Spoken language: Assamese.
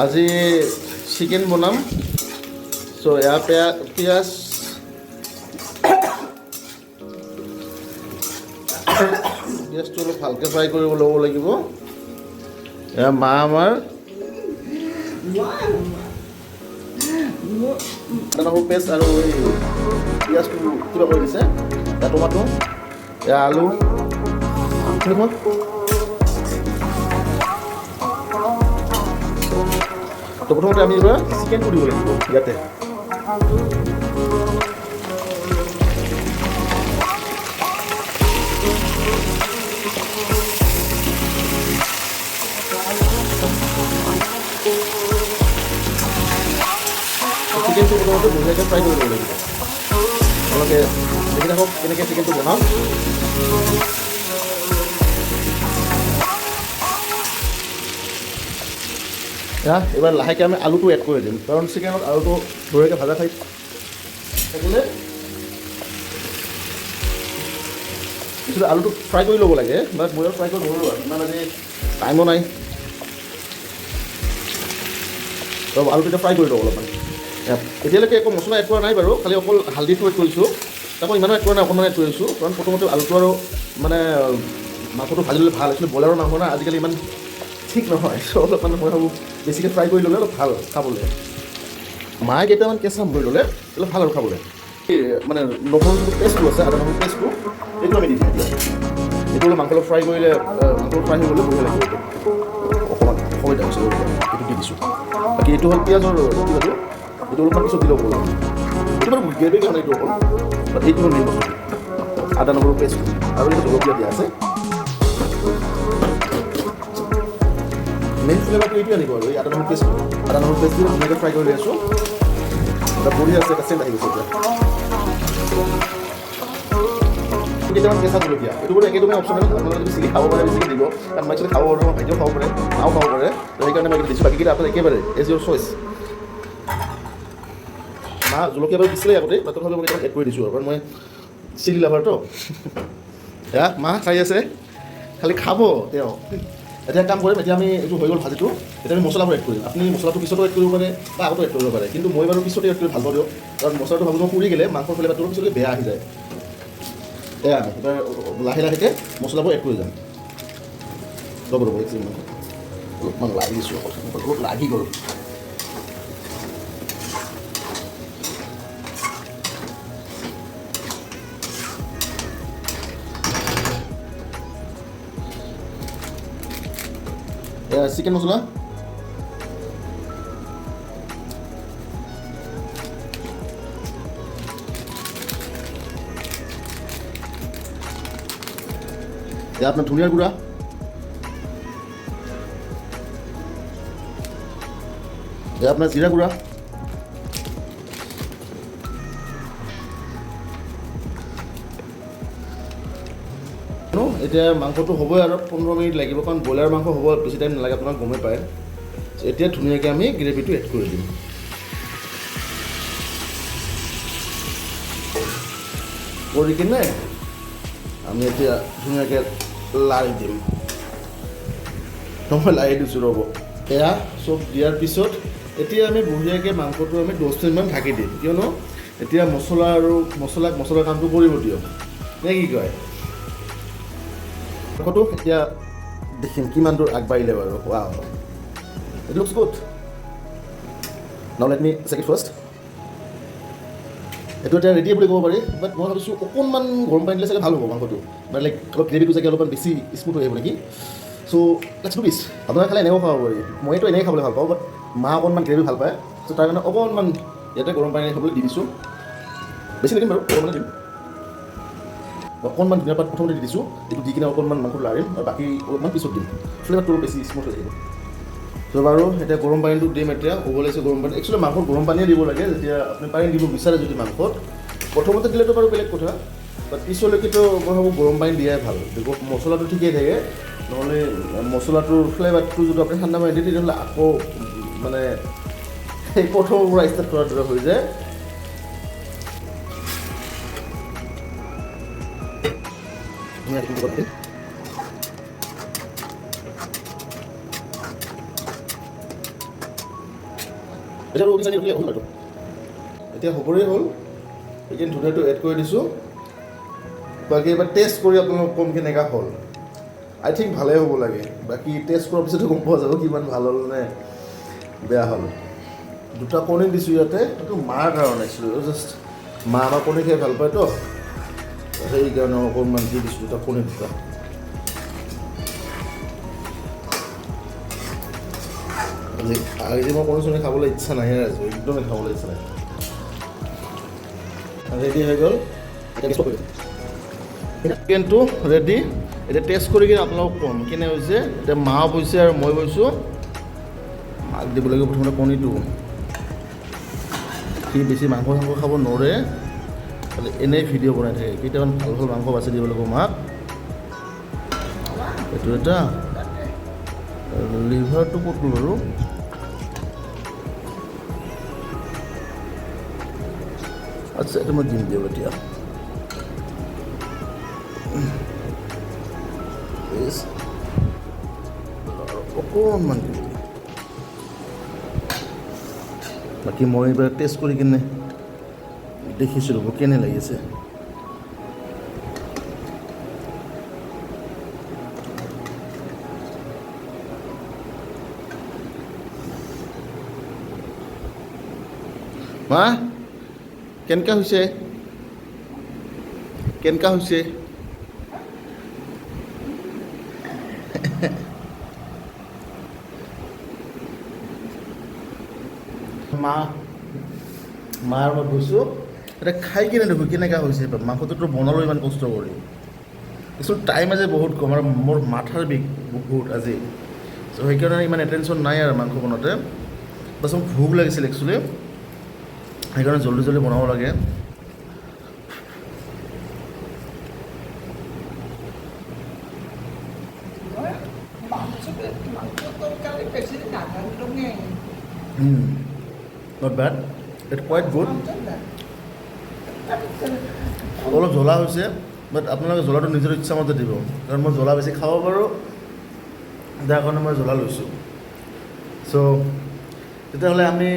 আজি চিকেন বনাম। চ' এয়া পিঁয়াজ, পিঁয়াজটো অলপ ভালকৈ ফ্ৰাই কৰিব ল'ব লাগিব। এয়া মা আমাৰ আদা নহৰু পেষ্ট আৰু এই পিঁয়াজটো কিবা কৰি দিছে। এয়া টমাটো, এয়া আলু। তো প্ৰথমতে আমি এইবাৰ চিকেনটো দিব লাগিব ইয়াতে। চিকেনটো প্ৰথমতে বঢ়িয়াকৈ ফ্ৰাই কৰি ল'ব লাগিব। আপোনালোকে দেখি থাকক কেনেকৈ চিকেনটো বনাওঁ। এইবাৰ লাহেকৈ আমি আলুটো এড কৰি দিম, কাৰণ চিকেনত আলুটো বঢ়িয়াকৈ ভাজা খাই থাকিলে। পিছত আলুটো ফ্ৰাই কৰি ল'ব লাগে, বাট মই ফ্ৰাই কৰি নল'লোঁ আৰু ইমান আজি টাইমো নাই। তো আলুটো এতিয়া ফ্ৰাই কৰি লওঁ অলপমান। এতিয়ালৈকে একো মছলা এড কৰা নাই বাৰু, খালি অকল হালধিটো এড কৰিছোঁ। তাকো ইমানো এড কৰা নাই, অকণমান এড কৰিছোঁ, কাৰণ প্ৰথমতে আলুটো আৰু মানে মাংসটো ভাজি ল'লে ভাল। একচুৱেলি ব্ৰইলাৰৰ মাংস না, আজিকালি ইমান ঠিক নহয়। চ' অলপমান মই ভাবোঁ বেছিকৈ ফ্ৰাই কৰি ল'লে অলপ ভাল খাবলৈ। মায়ে কেইটামান কেঁচা লৈ ল'লে অলপ ভাল আৰু খাবলৈ। মানে নহৰু যিটো পেষ্টটো আছে, আদা নহৰু পেষ্টটো, এইটো আমি দি দিম এতিয়া। এইটো অলপ মাংস অলপ ফ্ৰাই কৰিলে, মাংস ফ্ৰাই হৈ গ'লে বঢ়িয়া লাগিব। এইটো অকণমান সময় হৈছে, এইটো দি দিছোঁ। বাকী এইটো হ'ল পিঁয়াজৰ কিবাটো, এইটো অলপমান পিছত দিলেও হ'ব। এইটো বাৰু গ্ৰেভিৰ কাৰণে এইটো অকল, বাট এইটো হ'ল মেইন বস্তুটো, আদা নহৰু পেষ্টটো আৰু এইটো জলকীয়া দিয়া আছে। মেইন ফ্লেভাৰটো এইটোৱে আনিব আৰু এই আদা নহৰু পেষ্টটো। আদা নহৰু পেষ্টটো ধুনীয়াকৈ ফ্ৰাই কৰি লৈ আছোঁ। এটা বঢ়িয়া আছে, এটা চেণ্ট আহি গৈছে। এতিয়া কেইটামান কেঁচা জলকীয়া, এইটো বাৰু একেদমে অপশ্যনেল। আপোনালোকে যদি চিলি খাব পাৰে বেছিকৈ দিব, কাৰণ মই একচুৱেলি খাব পাৰোঁ, মোৰ ভাইটিও খাব পাৰে, মাও খাব পাৰে। তো সেইকাৰণে মই এইকেইটা দিছোঁ, বাকীকেইটা আপোনাৰ একেবাৰে এজ ইয়ৰ চইচ। মা জলকীয়া বাৰু দিছিলে আগতে, বাট তথাপিও মই কেইটামান এড কৰি দিছোঁ আৰু, কাৰণ মই চিলি লাভাৰতো। এয়া মা চাই আছে, খালি খাব তেওঁ। এতিয়া কাম কৰিম, এতিয়া আমি এইটো হৈ গ'ল ভাজিটো, এতিয়া আমি মছলাবোৰ এড কৰিম। আপুনি মছলাটো পিছতো এড কৰিব পাৰে বা আগতো এড কৰিব পাৰে, কিন্তু মই বাৰু পিছতে এড কৰি ভাল পাওঁ দিয়ক, কাৰণ মছলাটো ভাবোঁ মই পুৰি গ'লে মাংসৰ ফ্লেভাৰটো পিছলৈ বেয়া আহি যায়। এয়া আমি এবাৰ লাহে লাহেকৈ মছলাবোৰ এড কৰি যাম। ৰ'ব ৰ'ব, এক ছেকেণ্ড, মাংস অলপমান লাগি দিছোঁ, অলপ লাগি গ'ল। চিকেন মছলা, এয়া আপোনাৰ ধনিয়াৰ গুড়া, এয়া আপোনাৰ জিৰা গুড়া, এতিয়া মাংসটো হ'বই আৰু 15 মিনিট লাগিব, কাৰণ ব্ৰইলাৰ মাংস হ'ব বেছি টাইম নালাগে, আপোনাক গমেই পায়। এতিয়া ধুনীয়াকৈ আমি গ্ৰেভিটো এড কৰি দিম। কৰি কিনে আমি এতিয়া ধুনীয়াকৈ লাৰি দিম। মই লাৰি দিছোঁ, ৰ'ব। এয়া চব দিয়াৰ পিছত এতিয়া আমি বঢ়িয়াকৈ মাংসটো আমি 10 মিনিটমান ঢাকি দিম, কিয়নো এতিয়া মছলা আৰু মছলাক মছলাৰ কামটো কৰিব দিয়ক, নে কি কয়? মাংসটো এতিয়া দেখিম কিমান দূৰ আগবাঢ়িলে বাৰু। Wow, it looks good. Now let me check it first. এইটো এতিয়া ৰেডি বুলি ক'ব পাৰি, বাট মই ভাবিছোঁ অকণমান গৰম পানী দিলে চাগে ভাল হ'ব মাংসটো, মানে লাইক অলপ গ্ৰেভিটো চাগে অলপমান বেছি স্মুথ হৈ আহিব নেকি। So let's do this. আপোনালোকে খালে এনেও খাব পাৰি, মইতো এনেই খাবলৈ ভাল পাওঁ, বাট মা অকণমান গ্ৰেভি ভাল পায়। চ' তাৰ কাৰণে অকণমান ইয়াতে গৰম পানী খাবলৈ দি দিছোঁ। বেছি নিদিম বাৰু, অকণমানে দিম। অকণমান ধনিয়া পাত প্ৰথমতে দি দিছোঁ। এইটো দি কিনে অকণমান মাংসটো লাৰিম আৰু বাকী অলপমান পিছত দিম, ফ্লেভাৰটো অলপ বেছি স্মুথ হৈ থাকিব। ত' বাৰু এতিয়া গৰম পানীটো দিম। এতিয়া উবলাইছে গৰম পানী। একচুৱেলি মাংসত গৰম পানীয়ে দিব লাগে। যেতিয়া আপুনি পানী দিব বিচাৰে যদি মাংসত, প্ৰথমতে দিলেতো বাৰু বেলেগ কথা, বাট পিছলৈকেতো মই ভাবোঁ গৰম পানী দিয়াই ভাল, because মছলাটো ঠিকেই থাকে। নহ'লে মছলাটোৰ ফ্লেভাৰটো যদি আপুনি ঠাণ্ডা পানী দিয়ে, তেতিয়াহ'লে আকৌ মানে সেই প্ৰথমৰ পৰা ষ্টাৰ্ট কৰাৰ দৰে হৈ যায়। ধুনীয়াকৈ কৰি এতিয়া আৰু তিনি চাৰি হ'ল আৰু। এতিয়া হ'বৰে হ'ল। এইখিনি ধুনীয়াটো এড কৰি দিছোঁ। বাকী এবাৰ টেষ্ট কৰি আপোনালোকক ক'ম কেনেকুৱা হ'ল। আই থিংক ভালেই হ'ব লাগে। বাকী টেষ্ট কৰাৰ পিছতো গম পোৱা যাব কিমান ভাল হ'ল নে বেয়া হ'ল। দুটা কণী দিছোঁ ইয়াতে। এইটো মাৰ কাৰণে একচুৱেলি, জাষ্ট মা আমাৰ কণী খাই ভাল পায়তো, সেইকাৰণে অকণমান দি দিছোঁ দুটা কণী দুটা। আজি মই কণী চণী খাবলৈ ইচ্ছা নাই আৰু, একদমেই খাবলৈ ইচ্ছা নাই। ৰেডি হৈ গ'ল। চিকেনটো ৰেডি। এতিয়া টেষ্ট কৰি কিনে আপোনালোকক ক'ম কেনে হৈছে। এতিয়া মা বহিছে আৰু মই বহিছোঁ। মাক দিব লাগিব প্ৰথমতে কণীটো। সি বেছি মাংস চাংস খাব নোৱাৰে, খালি এনেই ভিডিঅ' বনাই থাকে। কেইটামান ভাল ভাল মাংস বাছি দিব লাগিব মাক। এইটো এটা লিভাৰটো ক'ত গ'ল বাৰু? আচ্ছা, এইটো মই দিম দিয়ক এতিয়া। ইছ, অকণমান দিম। বাকী মই এইবাৰ টেষ্ট কৰি কিনে দেখিছোঁ ৰ'ব কেনে লাগিছে। মা, কেনেকুৱা হৈছে? কেনেকুৱা হৈছে? মা মাৰ মই গৈছোঁ। এতিয়া খাই কিনে দেখোঁ কেনেকুৱা হৈছে। মাংসটোতো বনালোঁ ইমান কষ্ট কৰি। একচুৱেলি টাইম আজি বহুত কম আৰু মোৰ মাথাৰ বিষ বহুত আজি, চ' সেইকাৰণে ইমান এটেনশ্যন নাই আৰু মাংস বনাওঁতে। বাছ, মোক ভোক লাগিছিল একচুৱেলি, সেইকাৰণে জল্দি জল্দি বনাব লাগে। তৰকাৰী বেছি নাজানো। Not bad, it quite good. অলপ জ্বলা হৈছে, বাট আপোনালোকে জ্বলাটো নিজৰ ইচ্ছামতে দিব, কাৰণ মই জ্বলা বেছি খাব পাৰোঁ, যাৰ কাৰণে মই জ্বলা লৈছোঁ। চ' তেতিয়াহ'লে আমি